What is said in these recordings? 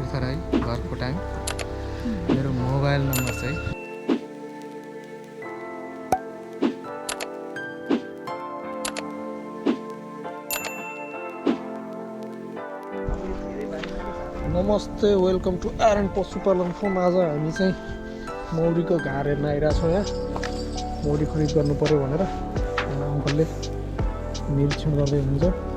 भर्खर है घरको टाइम मेरो मोबाइल नम्बर चाहिँ नमस्ते वेलकम टु आरएन पशुपालन फार्म। आज हामी चाहिँ मौरीको घार हेर्न आइरहेको छौँ। यहाँ मौरी खरिद गर्नु पर्यो भनेर अङ्कलले निरीक्षण गर्दै हुनुहुन्छ।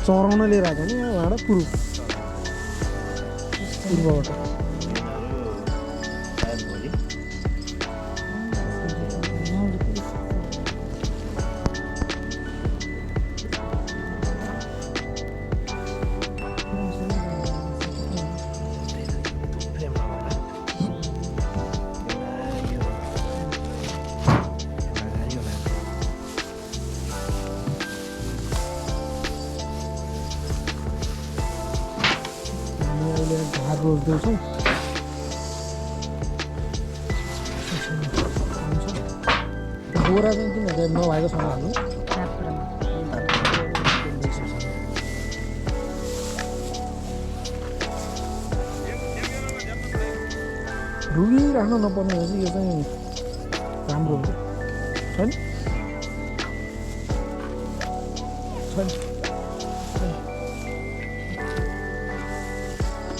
चराउन लिएर आएको नि यहाँबाट पूर्वबाट घार रोज्दैछौँ। बोरा चाहिँ किन नभएको छैन हाल्नु। रुगिराख्नु नपर्ने हो चाहिँ यो चाहिँ राम्रो हुन्छ छैन छैन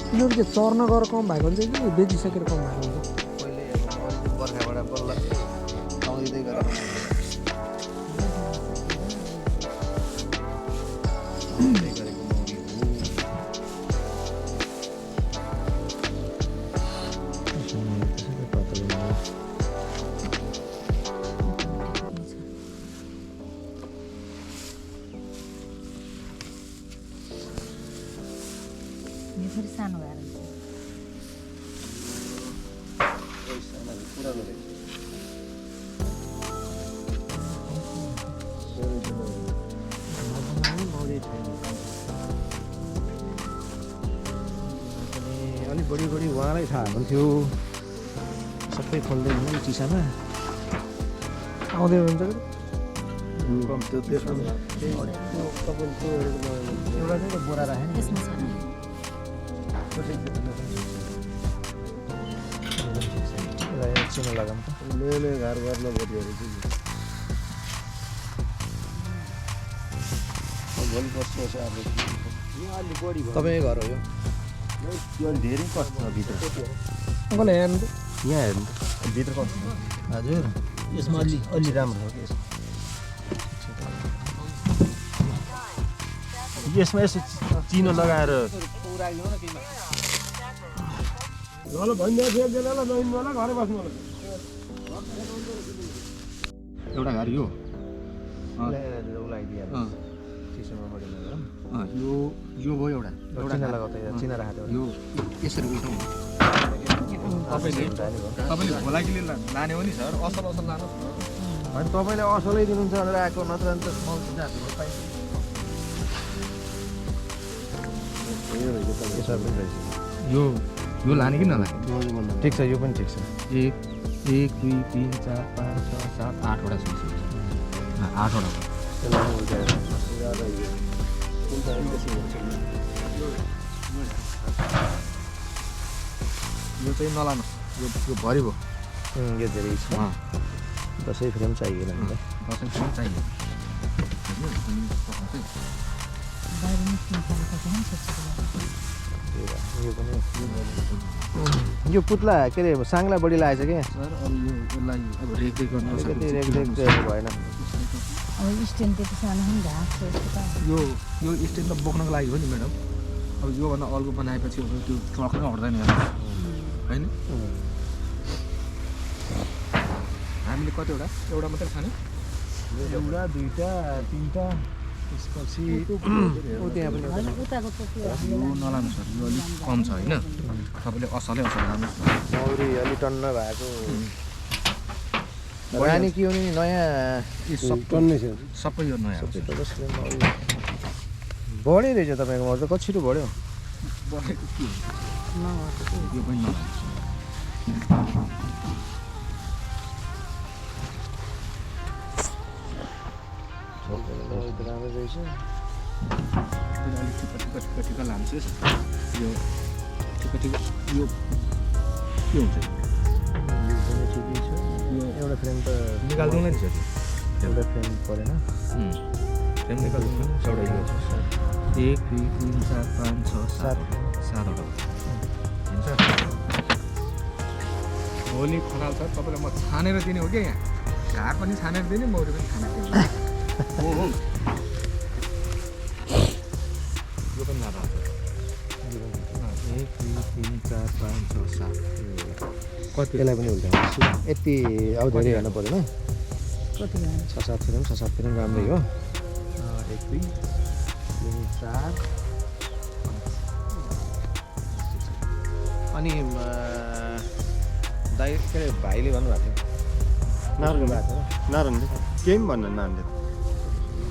यिनीहरू चाहिँ चर्न गएर कम भएको हुन्छ कि बेचिसकेर कम भएको हुन्छ। पहिले बर्खाबाट बल्ल आउँदै गरेर फेरि सानो भएर पुरानो अलिक बढी उहाँलाई थाहा हुन्थ्यो। सबै खोल्दै हुनु चिसामा आउँदै हुन्छ त्यो त्यसमा एउटा चाहिँ बोरा राखेँ त्यसमा छ चिनो लगाउँ त ले घर गर्न पर्यो भोलि कस्तो छ अब तपाईँ घर हो यो धेरै कस्तो छ भित्र अङ्कल हेर्नु यहाँ हेर्नु भित्र कस्तो छ हजुर यसमा अलि राम्रो छ कि यसमा यसो चिनो लगाएर एउटा घर यो यो भयो एउटा चिना लगाउँदा चिना राखेको यो यसरी उल्टाउनु तपाईँले भोलाकीले लाने हो नि सर असल लानुहोस् न होइन तपाईँले असलै दिनुहुन्छ भनेर आएको नत्र अन्त यो लाने कि नलाने ठिक छ यो पनि ठिक छ। 1 2 3 4 5 6 7 8वटा छ 8वटा यो चाहिँ नलानुहोस् यो भरि भयो यो धेरै छ दसैँ फ्रेम चाहिएन हामीलाई दसैँ फ्रेम चाहियो बाहिर निस्किनु थालेको यो पनि यो पुत्ला के अरे साङ्ला बढी लागेछ क्या सर अब यसलाई अब रेखदेख गर्न अलिकति रेखदेख चाहिँ भएन। अब स्ट्यान्ड त्यति सानो पनि घाँस यो स्ट्यान्ड त बोक्नको लागि हो नि म्याडम। अब योभन्दा अल्गो बनाएपछि अब त्यो ट्रक नै हट्दैन होइन। हामीले कतिवटा एउटा मात्रै खाने एउटा दुईटा तिनटा त्यसपछि त्यहाँ पनि उताको टोपी यो नलानु सर यो अलिक कम छ होइन। तपाईँले असल लानुहोस् न। मौरी अलि टन्न भएको रानी के हो नि नयाँ सबै यो नयाँ हो सर। बढी रहेछ तपाईँको मौरी त कति छिटो बढ्यो बढेको के हो यो पनि नयाँ राम्रो रहेछ अलिक ठिक्क लान्छ यो ठिक्क यो के हुन्छ ठिकै छ यो एउटा फ्रेम त निकालिदिउँ नि सर एउटा फ्रेम परेन फ्रेम निकालिदिउँ न एउटा यो छ 1 2 3 4 5 6 7 7वटा हुन्छ भोलि खनाल सर तपाईँलाई म छानेर दिने हो क्या यहाँ घार पनि छानेर दिने मौरी पनि छानेर दिने यो पनि लाँदा हुन्छ 1 2 3 4 5 6 7 कति यसलाई पनि उल्टाउँछु यति अब धेरै हेर्नु परेन कति भयो 6-7 फ्रेम 6-7 फ्रेम राम्रै हो 1 2 3 4 अनि दाइ के अरे भाइले भन्नुभएको थियो नारायण भएको थियो नारायणले केही पनि भन्न नारायणले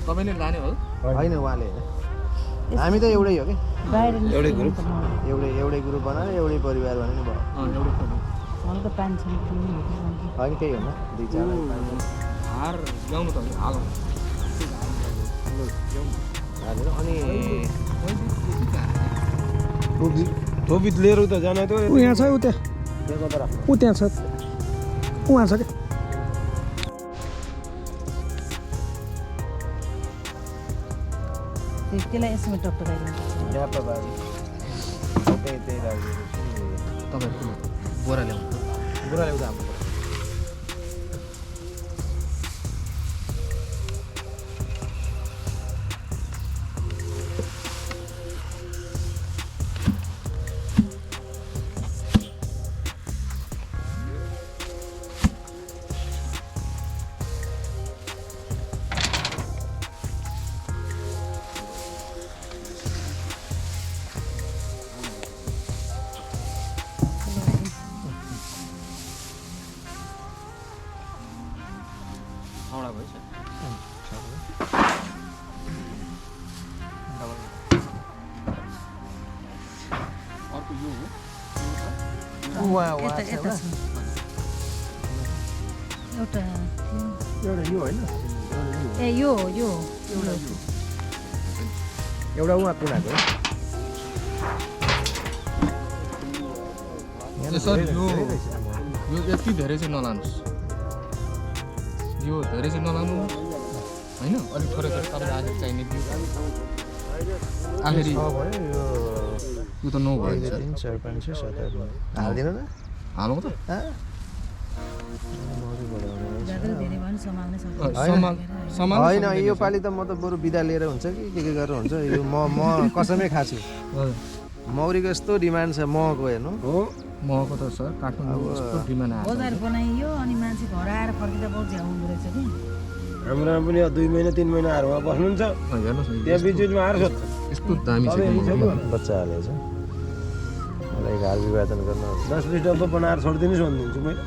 तपाईँले लाने हो होइन उहाँले हामी त एउटै हो कि बाहिर एउटै ग्रुप एउटै ग्रुप बनाएर एउटै परिवार भने नि भयो हल्का पानी छ होइन केही हुन्न दुई चार हार ल्याउनु त हालौँ हालेर अनि थोबित लिएर उता जान त ऊ यहाँ छ ऊ त्यहाँ ऊ त्यहाँ छ उहाँ छ क्या त्यसलाई यसमा टक्टकाइदिनु ड्यापा बारी त्यही राखिदिएको तपाईँको बोरा ल्याउनु बुढा ल्याउँदा हाम्रो छवटा भयो सर अर्को यो हो उहाँ यता यता छ एउटा एउटा यो होइन ए यो एउटा उहाँ कुनाको सर यो यति धेरै चाहिँ नलानुहोस् यो धेरै चाहिँ नलानु होइन अलिक थोरै थोरै तपाईँले आखिर चाहिने बिउ आखिरी यो त 9 भयो 3 4 5 6 7 8 हाल्दिनु न हालौँ त ज्यादा धेरै भयो भने सम्हाल्नै सक्छ सामान होइन यो पालि त म त बरु बिदा लिएर हुन्छ कि के गरेर हुन्छ यो म कसमै खाछु मौरीको यस्तो डिमान्ड छ मको हेर्नु हो मको त सर काठमाडौँ यस्तो डिमान्ड आएको बजार बनाइयो अनि मान्छे घर आएर फर्किँदा बहुत झ्याउनु रहेछ कि हाम्रो पनि 2 महिना 3 महिना हारमा बस्नुहुन्छ हेर्नुहोस् न त्यहाँ बिचमा आएर सोध्छ यस्तो दामी छ बच्चा हालेछ मलाई घाल विभाजन गर्न 10-20 डब्बा बनाएर छोडिदिनुहोस् भनिदिन्छु मैले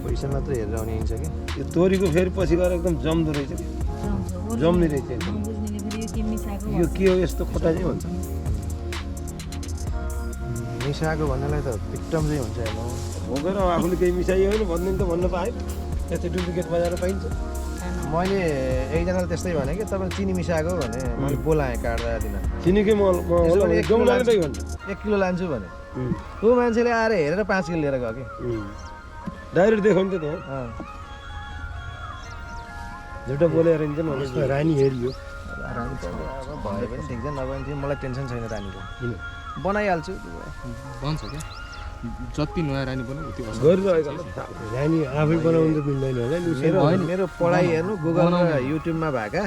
पैसा मात्रै हेरेर आउने हुन्छ कि यो तोरीको फेरि पछि गएर एकदम जम्दो रहेछ कि जम्ने रहेछ बुझ्नेले फेरि यो के मिसाएको यो के हो यस्तो खोटा चाहिँ भन्छ मिसाएको भन्नेलाई त पिक्टम चाहिँ हुन्छ हेर्नु भोगेर आफूले केही मिसाइयो भने भनिदिनु त भन्न पाएँ यस्तो डुप्लिकेट बजाएर पाइन्छ मैले एकजनाले त्यस्तै भने कि तपाईँले चिनी मिसाएको भने मैले बोलाएँ काट्दा दिन चिनीकै मल 1 किलो लान्छु भने त्यो मान्छेले आएर हेरेर 5 किलो लिएर गयो कि डाइरेक्ट देखाउनु त त्यहाँ झुटो बोलेर हिँड्छ न रानी हेरियो रानी भयो पनि ठिक छ नभए पनि मलाई टेन्सन छैन रानीको बनाइहाल्छु बन्छ क्या जति नयाँ रानी बनाऊ उति असर गरिरहेको रानी आफै बनाउनु त मिल्दैन होला मेरो पढाइ हेर्नु गुगल र युट्युबमा भएका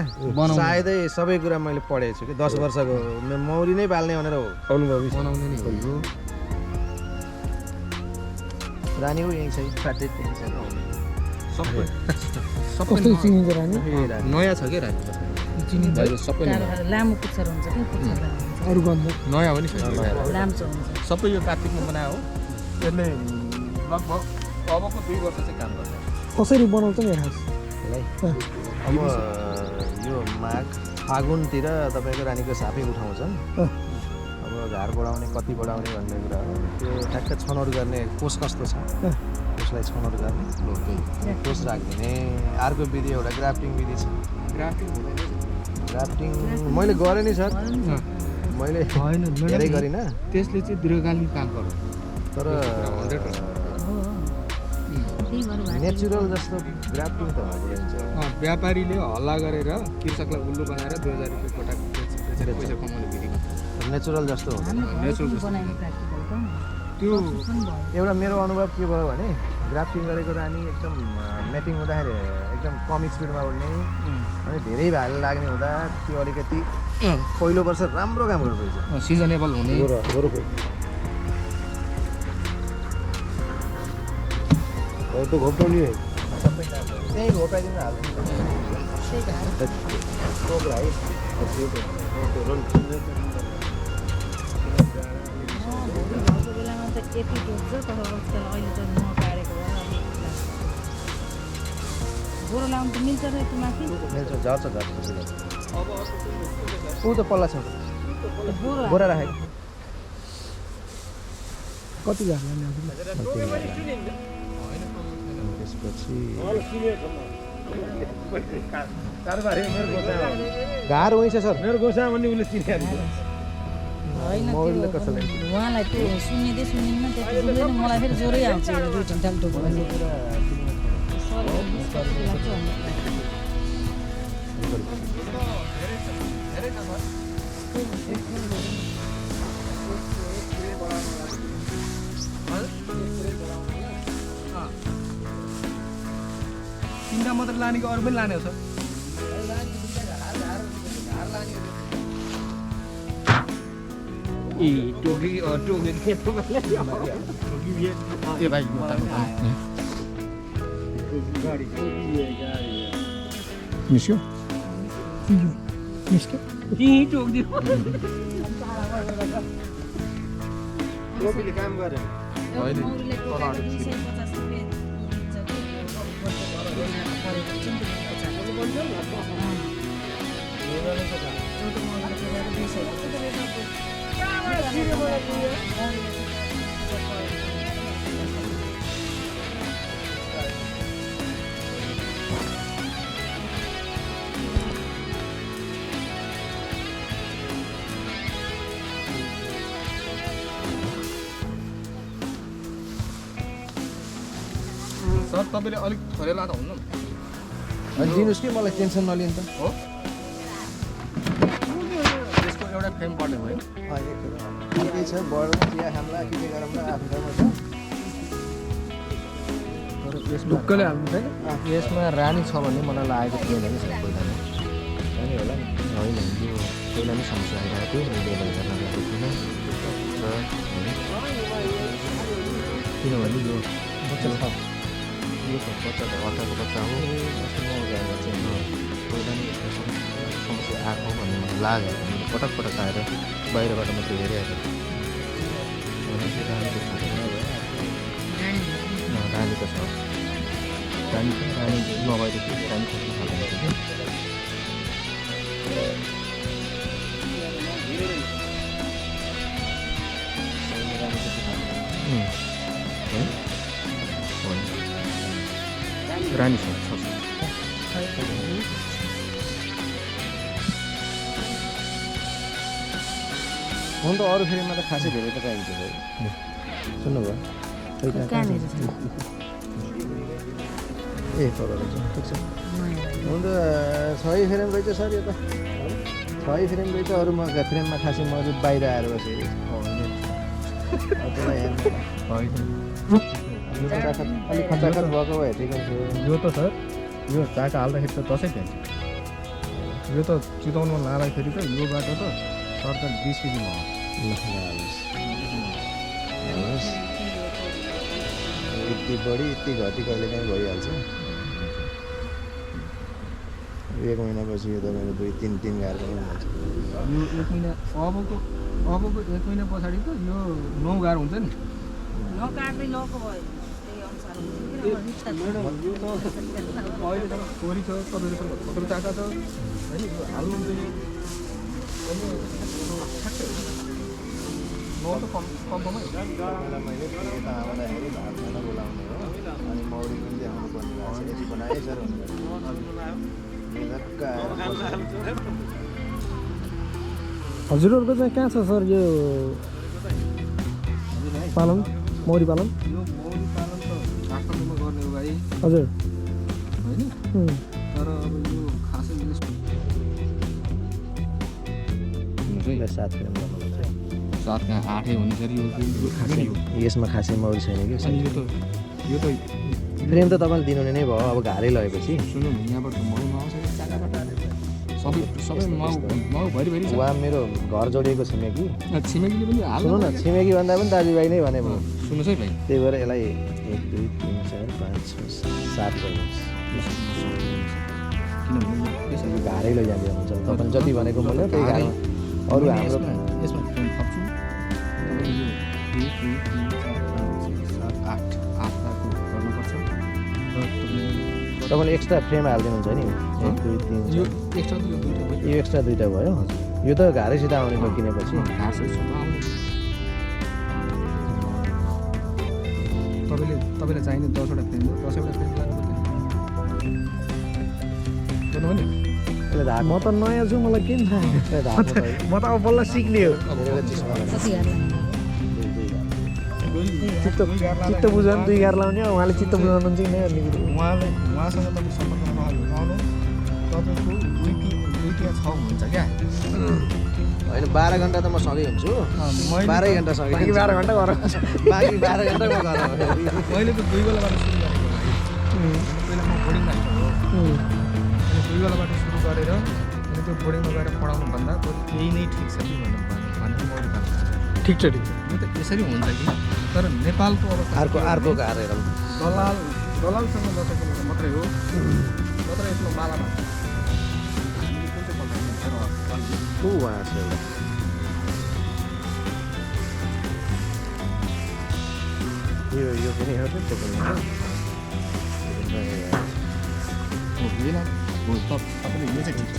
सायदै सबै कुरा मैले पढेको छु कि 10 वर्षको मौरी नै पाल्ने भनेर हो अनुभवी बनाउने नि हो रानीको यहीँ छ फ्याटेड त्यही छ सबै कस्तो चिनिन्छ रानी नयाँ छ क्या रानी चिनिन्छ बाहिर सबै नयाँ। लामो पुच्छर हुन्छ कि पुच्छर लामो हुन्छ अरू गन्ध नयाँ हो नि सर लाम्चो हुन्छ सबै यो कार्तिकमा बनायो हो यसले लगभग अबको 2 वर्ष चाहिँ काम गर्छ कसरी बनाउँछ नि खास अब यो माघ फागुनतिर तपाईँको रानीको सापै उठाउँछन् अब घार बढाउने कति बढाउने भन्ने कुरा हो त्यो ठ्याक्क छनौट गर्ने कोष कस्तो छ त्यसलाई छनौट गर्ने कोष राखिदिने अर्को विधि एउटा ग्राफ्टिङ विधि छ ग्राफ्टिङ मैले गरेँ नि सर मैले धेरै गरिनँ त्यसले चाहिँ दीर्घकालीन काम गर्छ तर नेचुरल जस्तो ग्राफ्टिङ त हुँदैन व्यापारीले हल्ला गरेर कृषकलाई उल्लु बनाएर 2000 रुपियाँ कोटा बेचेर पैसा कमाउने विधि नेचुरल जस्तो त्यो एउटा मेरो अनुभव के भयो भने ग्राफ्टिङ गरेको रानी एकदम म्यापिङ हुँदाखेरि एकदम कम स्पिडमा उड्ने अनि धेरै भाले लाग्ने हुँदा त्यो अलिकति पहिलो वर्ष राम्रो काम गर्दैछ सिजनेबल हुने तो घोप्टाउने है सबै काम त्यही घोप्टाइदिनु हाल्नु टोकलाई बेलामा त यति टोक्छ तर अहिले त नपारेको भएर गोरो लाउनु त मिल्छ र त्यो माथि मिल्छ झर्छ ऊ त पल्ला छ बोरा राखेको कति घाट लाग्ने त्यसपछि मेरो गाह्रो हुन्छ सर मेरो गोसा भन्ने उसले चिनिहाल्छ होइन मौरीले कसैलाई उहाँलाई त्यो सुन्निँदै सुनिन्न त्यति बुझ्दैन मलाई फेरि ज्वरै आउँछ दुई घन्टाले टोक्यो भने तिनवटा मात्र लाने कि अरू पनि लाने हो सर ए भाइ निस्क्यो निस्क्यो टोपीले काम गरे मौरीले टोकेर 250 रुपियाँ सर तपाईँले अलिक छोडेर लाँदा हुन्न अनि दिनुहोस् कि मलाई टेन्सन नलिनु त हो त्यसको एउटा फ्रेम पर्ने भयो केही छ बढ चिया खाम्ला के गरौँला आफ्नो ठाउँमा छ ढुक्कले हाल्नु छैन यसमा रानी छ भन्ने मलाई लागेको थिएन कि सर पहिला नै रानी होला नि होइन यो पहिला नै समस्या आइरहेको थियो मैले हेर्न गएको थिइनँ किनभने यो बच्चा छ यो बच्चा त अर्काको बच्चा हो मौका चाहिँ पहिला नै समस्या आएको भन्ने मलाई लाग्यो मैले पटक पटक आएर बाहिरबाट मात्रै हेरिआएको रानीको छ रानी नभएदेखि रानी खोज्न थाल्नु थियो रानी छ हुन त अरू फिल्ममा त खासै धेरै त चाहिन्छ सुन्नुभयो ए तर ठिक छ हुन त 6 फ्रेम रहेछ सर यो त 6 फ्रेम रहेछ अरू म फ्रेममा खासै म बाहिर आएर बसेको अलिक खचाखच भएको भए ठिकै थियो यो त सर यो चाका हाल्दाखेरि त दसैँ खान्छ यो त चिताउनु लाँदाखेरि त यो बाटो त सर त 20 केजीमा हो यति बढी यति घटी कहिले काहीँ भइहाल्छ 1 महिनापछि यो तपाईँको 2-3 गाह्रो पनि हुन्छ यो 1 महिना अबको 1 महिना पछाडि त यो 9 गाह्रो हुन्छ नि नकाट्दै लको भयो त्यही अनुसार अहिलेसम्म छोरी छ तपाईँहरूसँग कत्रो चाका छ होइन हाल्नु चाहिँ न त कम्फर्मै पहिला मैले यता आउँदाखेरि भात खान बोलाउने हो अनि मौरी पनि देखाउनु पर्ने भएको छ यति बनाएँ सर हजुरहरूको चाहिँ कहाँ छ सर यो पालन मौरी पालन यो मौरी पालन त काठमाडौँमा गर्ने हो भाइ हजुर होइन तर अब यो खासै सात फ्रेम गर्नुपर्छ सात कहाँ आठै हुने सर यो खासै हो यसमा खासै मौरी छैन कि अनि यो त फ्रेम त तपाईँले दिनु नै भयो अब घारै लगेपछि सुन्नु न यहाँबाट माउमा आउँछ चाकाबाट सबै माउ भरि छ वा मेरो घर जोडिएको छिमेकी छिमेकीले पनि हाल्नु सुन्नु न छिमेकी भन्दा पनि दाजुभाइ नै भने भयो सुन्नुहोस् है भाइ त्यही भएर यसलाई 1 2 3 4 5 6 7 गर्नुहोस् किनभने यसरी घारै लैजाँदै हुन्छ तपाईँले जति भनेको मूल्य त्यही घारमा अरू हाम्रो यसमा फ्रेम थप्छु तपाईँले यो 1 2 3 4 5 6 7 8 आठको गर्नुपर्छ र तपाईँले एक्स्ट्रा फ्रेम हालिदिनुहुन्छ नि 1 2 3 यो एक्स्ट्रा त यो दुईटा भयो यो एक्स्ट्रा दुईटा भयो यो त घारैसित आउने भयो किनेपछि तपाईँलाई चाहिने 10वटा फ्रेम हो 10वटा फ्रेम लाग्नु पर्दैन यसले धाक म त नयाँ छु मलाई किन थाहा यसले धाक म त अब बल्ल सिक्ने हो चित्त बुझाउनु 2 गार लाउने उहाँले चित्त बुझाउनुहुन्छ कि नै भन्ने कुरो उहाँसँग तपाईँ सम्पर्कमा नआउनु तपाईँको 2 6 हुन्छ क्या होइन 12 घन्टा त म सँगै हुन्छु 12 घन्टा सँगै बाँकी 12 घन्टा गर बाँकी 12 घन्टा म गरेर मैले त 2 बेलाबाट सुरु गरेको भाइ पहिला म बोर्डिङ मास्टर हो अनि 2 बेलाबाट सुरु गरेर अनि त्यो बोर्डिङमा गएर पढाउनु भन्दा यही नै ठिक छ कि भनेर मौरी पाल्नु ठिक छ ठिक यो त यसरी हुन्छ कि तर नेपालको अवस्था अर्को घारेर दलालसँग बसेको मात्रै हो नत्र यसमा माला भन्छ हामीले कुन चाहिँ पल्ट को उहाँ छ एउटा यो पनि हो त्यो पनि हो तपाईँले यो चाहिँ ठिक छ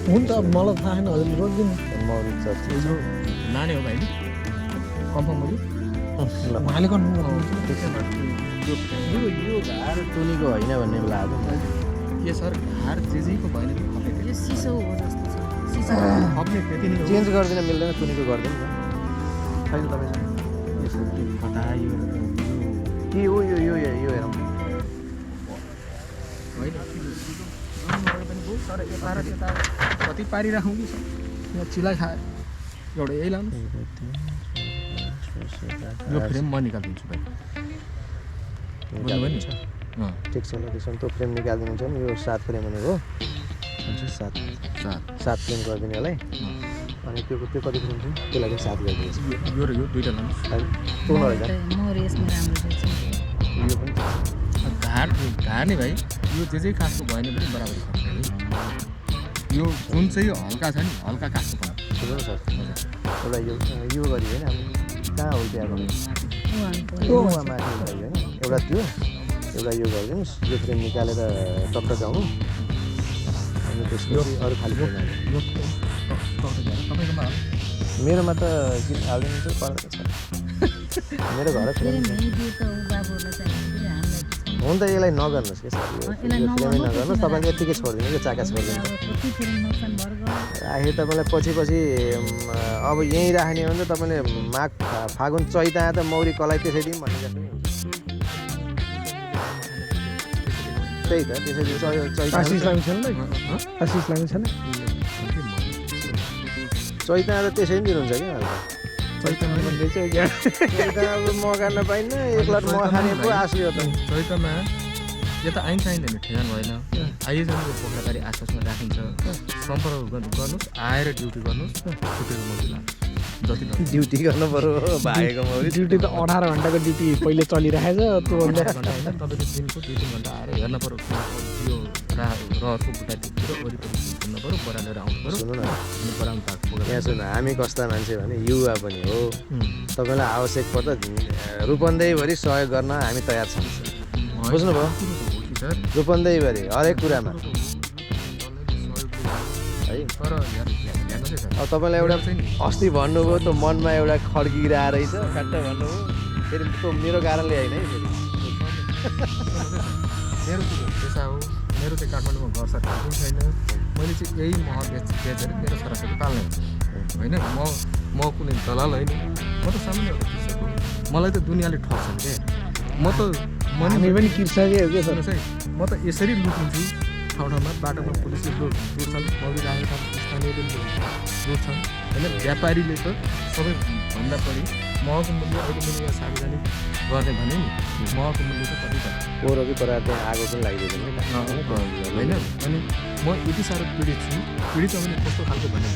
हुन्छ अब मलाई थाहा छैन हजुरले रोकिदिनु मौरी चर्च यो लाने हो भाइ कन्फर्म हो उहाँले गर्नु यो घार टुनीको होइन भन्ने लाग्यो यो सर हार जेको भएन कि खप्ने यो सिसो हो जस्तो छ सिसो खप्ने त्यति नै हो चेन्ज गरिदिन मिल्दैन टुनीको गरिदिनु न छैन तपाईँ यसरी कता यो कि यो हेरौँ होइन तर यता र त्यता कति पारिराखौँ कि यहाँ चिलाइ खायो एउटा यही लानु यो फ्रेम म निकालिदिन्छु भाइ बुझ्नुभयो नि ठिक छ ल त्यसो भने त्यो फ्रेम निकालिदिनुहुन्छ नि यो 7 फ्रेम हुने हो 7 फ्रेम गरिदिनु होला है अनि त्यो कति फ्रेम छ त्यो लागि 7 गरिदिन्छु यो र यो दुईटा लानुहोस् त्यो नरहेछ मौरी यसमा राम्रो देख्छ यो पनि घार नै भाइ यो जे काठको भएन पनि बराबर खप्ने है यो जुन चाहिँ हल्का छ नि हल्का काठको पर्छ ठिक हो सर एउटा यो गरी होइन अब कहाँ हो त्यहाँ गर्नु माथि होइन एउटा त्यो एउटा यो गरिदिनुहोस् यो फ्रेम निकालेर टक्टाउनु अनि त्यसपछि अरू खालि तपाईँकोमा मेरोमा त गीत हालिदिनु चाहिँ पर्दैन छ मेरो घर फ्रेम हुन्छ यसलाई नगर्नुहोस् कि सर फ्रेमै नगर्नुहोस् तपाईँले यत्तिकै छोडिदिनु कि चाका छोडिदिनु आखिर तपाईँलाई पछि अब यहीँ राख्ने हो भने त तपाईँले माघ फागुन चैत आए त मौरी कलाई त्यसै दिउँ भन्ने जस्तो नि हुन्छ त्यही त त्यसरी चैत आशिष लामी छैन आशिष लामी छैन चैत आए त त्यसै पनि दिनुहुन्छ कि चैतमा भन्दैछ चैत अब मगा नपाइन्न एक लट मगा खाने पो आशु हो त चैतमा यता आइन्छ आइँदैन ठेगान भएन आइएसम्मको पोखराबारी आसपासमा राखिन्छ सम्पर्क गर्नुहोस् आएर ड्युटी गर्नुहोस् छुट्टीको मौरी लाग्छ जति ड्युटी गर्नु पर्यो भागेको मौरी ड्युटी त 18 घन्टाको ड्युटी पहिले चलिरहेछ त्यो 18 घन्टा होइन तपाईँले दिनको 2-3 घन्टा आएर हेर्न पर्यो यो रहरको बुट्टातिर वरिपरि घुम्नु पऱ्यो बरालेर आउनु पऱ्यो सुन्नु न अनि बराम पार्क पुगेर यहाँ सुन्नु हामी कस्ता मान्छे भने युवा पनि हो तपाईँलाई आवश्यक पर्दा रूपन्देहीभरि सहयोग गर्न हामी तयार छौँ बुझ्नुभयो सर रूपन्देहीभरि हरेक कुरामा है तर हेर्नुहोस् है सर अब तपाईँलाई एउटा अस्ति भन्नुभयो त मनमा एउटा खड्किरहेको रहेछ काट्ट भन्नुभयो फेरि त्यो मेरो कारणले होइन है फेरि मेरो चाहिँ पेसा हो मेरो चाहिँ काठमाडौँमा घर सर केही छैन मैले चाहिँ यही मह बेचेर मेरो छोराछोरी पाल्ने होइन म कुनै दलाल होइन म त सामान्य एउटा कृषक हो मलाई त दुनियाँले ठग्छन् क्या म त हामी पनि कृषकै हो क्या सर सुन्नुहोस् है म त यसरी लुटिन्छु ठाउँ ठाउँमा बाटोमा पुलिसले लुट्छन् मौरी राखेका स्थानीयले लुट्छन् होइन व्यापारीले त सबैभन्दा बढी महको मूल्य अहिले मैले यहाँ सार्वजनिक गर्ने भने नि महको मूल्य त कति छ पोहोर कि परार त्यहाँ आगो पनि लागिदिएको होइन अनि म यति साह्रो पीडित छु पीडित भने कस्तो खालको भने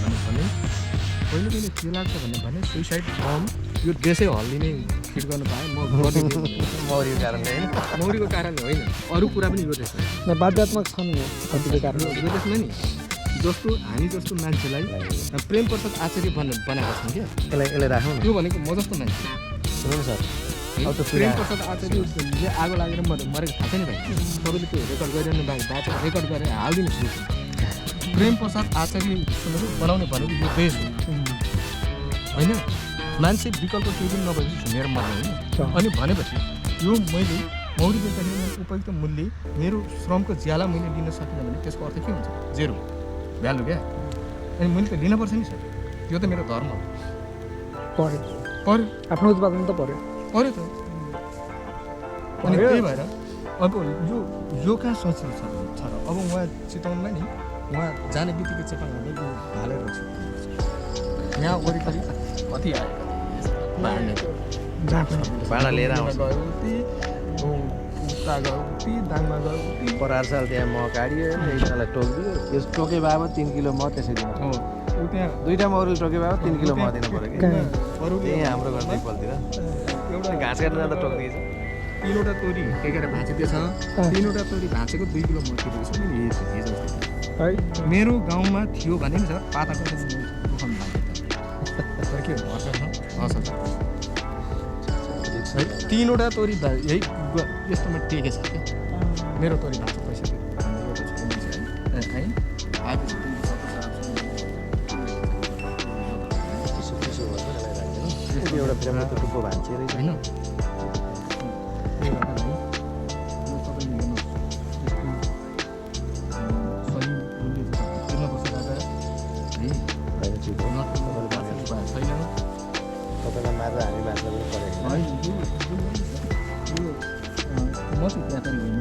पहिले मैले के लाग्छ भने सुइसाइड बम यो देशै हल्लिने फिट गर्नु पाएँ म गरिदिन्छु मौरीको कारणले होइन मौरीको कारणले होइन अरू कुरा पनि यो देशमा बाध्यात्मक छन् नि कतिपय कारण यो देशमा नि जस्तो हामी जस्तो मान्छेलाई प्रेम प्रसाद आचार्य बनाएको छौँ क्या यसलाई राखौँ न त्यो भनेको म जस्तो मान्छे सुन्नु न सर अब त प्रेम प्रसाद आचार्यले आगो लागेर मरेको थाहा छैन भाइ तपाईँले त्यो रेकर्ड गरिरहनु भएको थाहा छ रेकर्ड गरेर हालिदिनुहोस् प्रेम प्रसाद आचार्य सुन्नुहोस् बनाउने भनेको यो देश हो होइन मान्छे विकल्प केही पनि नभएपछि झुमेर मर्ने होइन अनि भनेपछि यो मैले मौरी बेच्दाखेरि उपयुक्त मूल्य मेरो श्रमको ज्याला मैले लिन सकिनँ भने त्यसको अर्थ के हुन्छ जेरो भ्यालु क्या अनि मैले त लिनुपर्छ नि सर त्यो त मेरो धर्म हो पऱ्यो आफ्नो उत्पादन त पऱ्यो त अनि त्यही भएर अब यो कहाँ सजिलो छ र अब उहाँ चितवनमा नि उहाँ जाने बित्तिकै चेपाङ हाल्दै हालेर छु यहाँ वरिपरि कति आयो भाडा लिएर आउँछ गयो उति उता गयो उति दाङमा गयो उति परार साल त्यहाँ मह काट्यो एकजनालाई टोकिदियो त्यो टोके भए 3 किलो मह त्यसै दिनु हो ऊ त्यहाँ दुईवटा मौरीले टोके भए 3 किलो मह दिनु पऱ्यो कि अरूले त्यही हाम्रो गर्दै पल्तिर एउटा घाँस काट्न जाँदा टोकिदिएछ 3वटा तोरी टेकेर भाँचिदिएछ 3वटा तोरी भाँचेको 2 किलो मह किनेको छु नि हिजो है मेरो गाउँमा थियो भने नि सर पाताको दुखाउनु भएको तर के असर छ असर है 3वटा तोरी यही यस्तोमा टेकेछ क्या मेरो तोरी भाँच्छ पैसा है आज एउटा प्रेममा त टुप्पो भान्चे रहेछ होइन तपाईँलाई मारेर हामी बाँच्न पनि परेको मसु व्यापारी होइन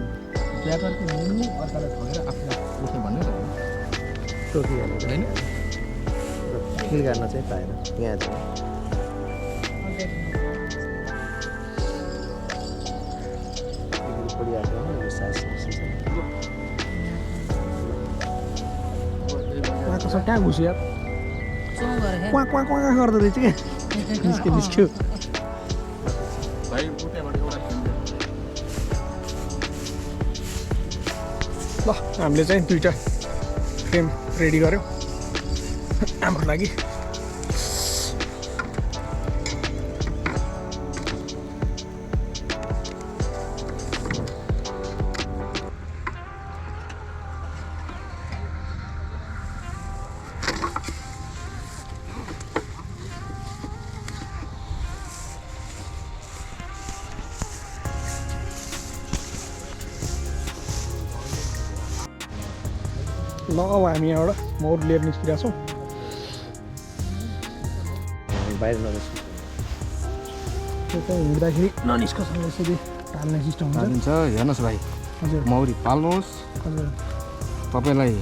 व्यापारको मुनि अर्कालाई ठगेर आफूलाई उठ्यो भन्ने त हो टोकिहाल्यो होइन फिल गर्न चाहिँ पाएन यहाँ चाहिँ पडिहाल्यो यो सास उहाँको सर कहाँ घुस्यो यार चौँ गरेर क्वाँ क्वाँ क्वाँ गर्दो रहेछ क्या निस्क्यो भाइ उठ्याबाट एउटा ल हामीले चाहिँ 2टा फ्रेम रेडी गऱ्यौँ हाम्रो लागि ल अब हामी यहाँबाट मौर लिएर निस्किरहेको छौँ बाहिर ननिस्क त्यो चाहिँ हिँड्दाखेरि ननिस्कसँग यसरी टाल्ने सिस्टम हुन्छ हुन्छ हेर्नुहोस् भाइ हजुर मौरी पाल्नुहोस् हजुर तपाईँलाई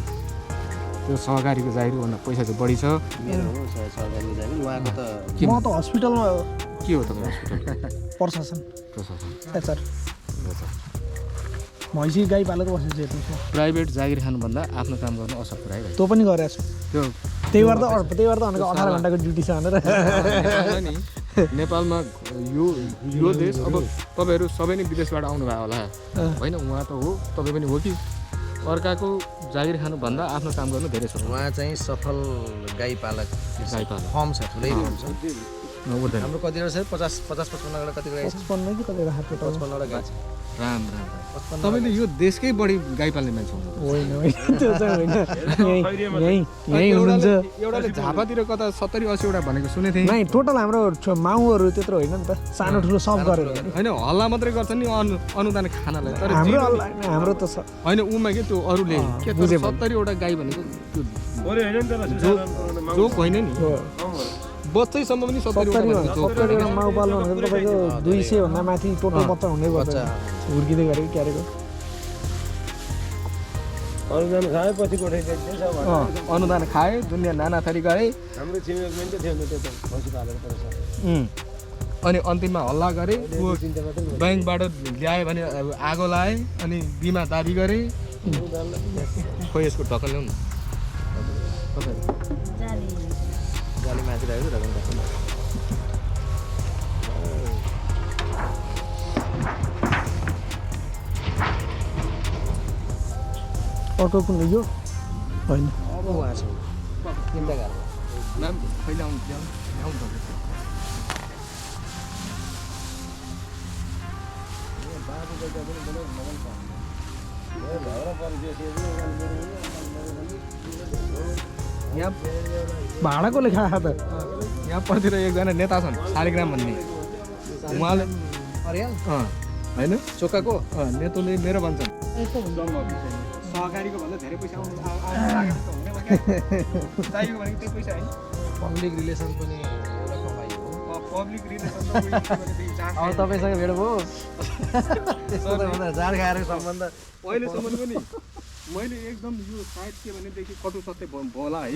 त्यो सहकारीको जागिरभन्दा पैसा चाहिँ बढी छ मेरो हो सरकारी जागिर उहाँको त के म त हस्पिटलमा के हो तपाईँ हस्पिटल प्रशासन प्रशासन एचआर भैँसी गाई पालेर बसेको छ हेर्नुहोस् न प्राइभेट जागिर खानुभन्दा आफ्नो काम गर्नु असर पुऱ्याइ तँ पनि गरेको छु त्यो त्यही भएर त भनेको 18 घन्टाको ड्युटी छ भनेर नि नेपालमा यो देश अब तपाईँहरू सबै नै विदेशबाट आउनुभयो होला होइन उहाँ त हो तपाईँ पनि हो कि अर्काको जागिर खानुभन्दा आफ्नो काम गर्नु धेरै सफल उहाँ चाहिँ सफल गाई पालक गाई पालक। फर्म छ ठुलै फर्म छ हुँदैन हाम्रो कतिवटा छ 50-55वटा कति गाई छ 55 कि कति राख्यो त 55वटा गाई छ राम राम तपाईँले यो देशकै बढी गाई पाल्ने मान्छे हुनुहुन्छ होइन होइन त्यो चाहिँ होइन यही हुनुहुन्छ एउटाले झापातिर कता 70-80वटा भनेको सुनेको थिएँ नै टोटल हाम्रो माउहरू त्यत्रो होइन नि त सानो ठुलो सब गरेर होइन हल्ला मात्रै गर्छ नि अनुदान खानालाई तर हाम्रो त छ होइन उमा के त्यो अरूले के 70वटा गाई भनेको त्यो अरे हैन नि त जोक होइन नि बच्चैसम्म पनि 70वटा माउ पाल्नु भनेको तपाईँको 200 भन्दा माथि टोटल बच्चा हुने गर्छ हुर्किँदै गरेको क्यारेको अनुदान खाए पछि कोठाइदिन्छ सब अनुदान खाए दुनियाँ नाना थरी गए हाम्रो छिमेकमा नि त थियो नि त्यो त पशु पालेर तर अनि अन्तिममा हल्ला गरे ब्याङ्कबाट ल्यायो भने आगो लाए अनि बिमा दाबी गरे खोइ यसको ढकल ल्याउनु जाली गाली माथिरहेको छ ढकल ढकल अर्को कुन यो होइन अब उहाँ छ तिनवटा घर म्याम कहिले आउनु ल्याउनु यहाँ भाँडाको लेखा त यहाँ पछितिर एकजना नेता छन् शालिग्राम भन्ने उहाँले होइन चोकाको नेतोले मेरो भन्छन् सहकारीको भन्दा धेरै पैसा आउनु चाहिएको भनेको त्यही पैसा होइन पब्लिक रिलेसन पनि एउटा कमाइ हो पब्लिक रिलेसन अब तपाईँसँग भेट भयो त्यस्तो त भन्दा जाँड खाएर सम्बन्ध पहिलेसम्म पनि मैले एकदम यो सायद के भनेदेखि कटु सत्य होला है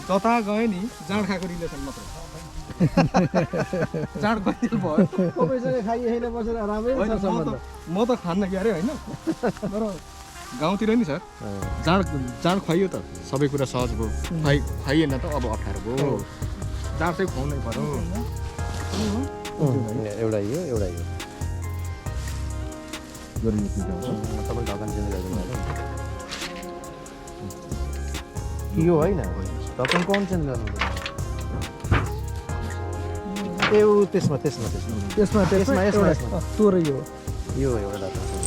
जता गएँ नि जाँड खाएको रिलेसन मात्र जाँड गइदिनु भयो तपाईँसँग खाइ होइन बसेर राम्रै छ सम्बन्ध म त खान्न क्यारे होइन तर गाउँतिर नि सर जाँड खुवाइयो त सबै कुरा सहज भयो खुवाइएन त अब अप्ठ्यारो भयो जाँड चाहिँ खुवाउनै पर्यो एउटा यो तपाईँ ढकन चेन्ज गरिदिनु यो होइन ढकन कुन चेन्ज गर्नु ए ऊ त्यसमा यसमा तोर यो एउटा ढकन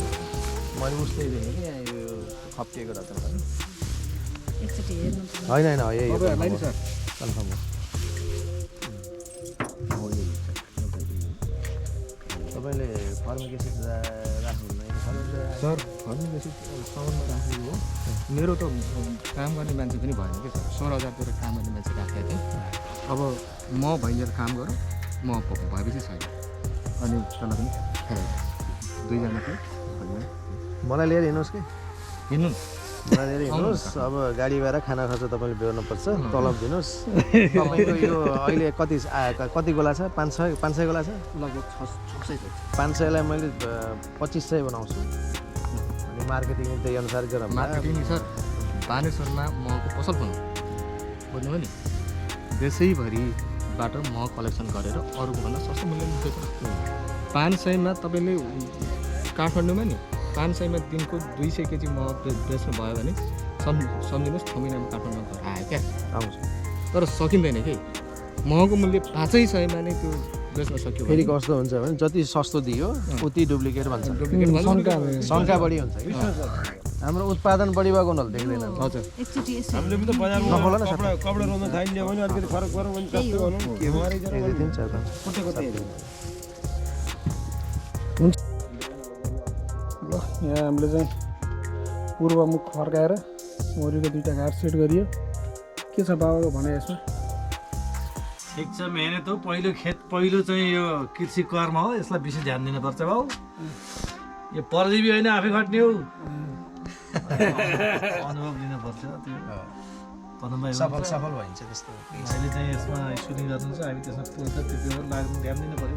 मैले उस्तै देखेँ कि यहाँ यो खप्किएको ढकन एकचोटि हेर्नु होइन यही तपाईँहरूलाई नि सर कन्फर्म हो तपाईँले फर्मेकेसी राख्नुहुन्न सर भन्नु बेसी साउन्डमा राख्नु हो मेरो त काम गर्ने मान्छे पनि भएन कि सर 16,000 काम गर्ने मान्छे राखेको थिएँ अब म भइलिएर काम गरौँ म भएपछि छैन अनि तल पनि दुईजना थियो मलाई लिएर हिँड्नुहोस् कि हिँड्नु मलाई लिएर हिँड्नुहोस् अब गाडी भाडा खाना खर्च तपाईँले बेहोर्नुपर्छ तलब दिनुहोस् तपाईँको यो अहिले कति गोला छ 500 गोला छ लगभग 600 500लाई मैले 2500 बनाउँछु अनि मार्केटिङ त्यही अनुसार गरौँ मार्केटिङ सर बानेश्वरमा महको पसल खोल्नु बुझ्नुभयो नि देशैभरिबाट मह कलेक्सन गरेर अरूको भन्दा सस्तो मूल्यमा बेच्नु 500मा तपाईँले काठमाडौँमा नि 500मा दिनको 200 केजी मह बेच्नु भयो भने सम्झिनुहोस् 6 महिनामा काठमाडौँमा घर आयो क्या आउँछ तर सकिँदैन कि महको मूल्य 500मा नै त्यो बेच्न सक्यो फेरि कस्तो हुन्छ भने जति सस्तो दियो उति डुप्लिकेट भन्छ शङ्का बढी हुन्छ कि हाम्रो उत्पादन बढी भएको हुनाले देख्दैन हजुर एकचोटि यसो हामीले पनि त बजारमा कपडा रोज्न थालिदियो भने अलिकति फरक गरौँ भने सस्तो भनौँ के भयो ल यहाँ हामीले चाहिँ पूर्वमुख फर्काएर मौरीको 2टा घाट सेट गरियो के छ बाबाको भने यसमा ठिक छ मेहनत हो पहिलो चाहिँ यो कृषि कर्म हो यसलाई विशेष ध्यान दिनुपर्छ बाउ यो परजीवी होइन आफै खट्ने हो अनुभव लिनुपर्छ त्यो पदमभाइ सफल भइन्छ त्यस्तो अहिले चाहिँ यसमा सुटिङ गर्नु छ हामी त्यसमा त्यतिखेर लाग्नु ध्यान दिनु पऱ्यो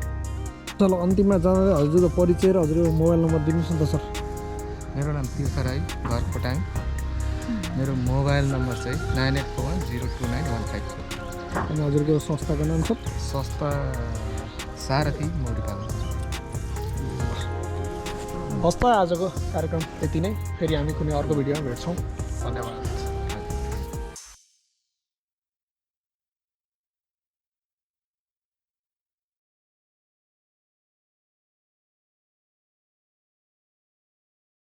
चलो अन्तिममा जाँदा हजुरको परिचय र हजुरको मोबाइल नम्बर दिनुहोस् न त सर मेरो नाम तीर्थ राई घर खोटाङ मेरो मोबाइल नम्बर चाहिँ 9841029154 अनि हजुरको संस्थाको नाम छ संस्था सारथी मौरी पालन हस् त आजको कार्यक्रम यति नै फेरि हामी कुनै अर्को भिडियोमा भेट्छौँ धन्यवाद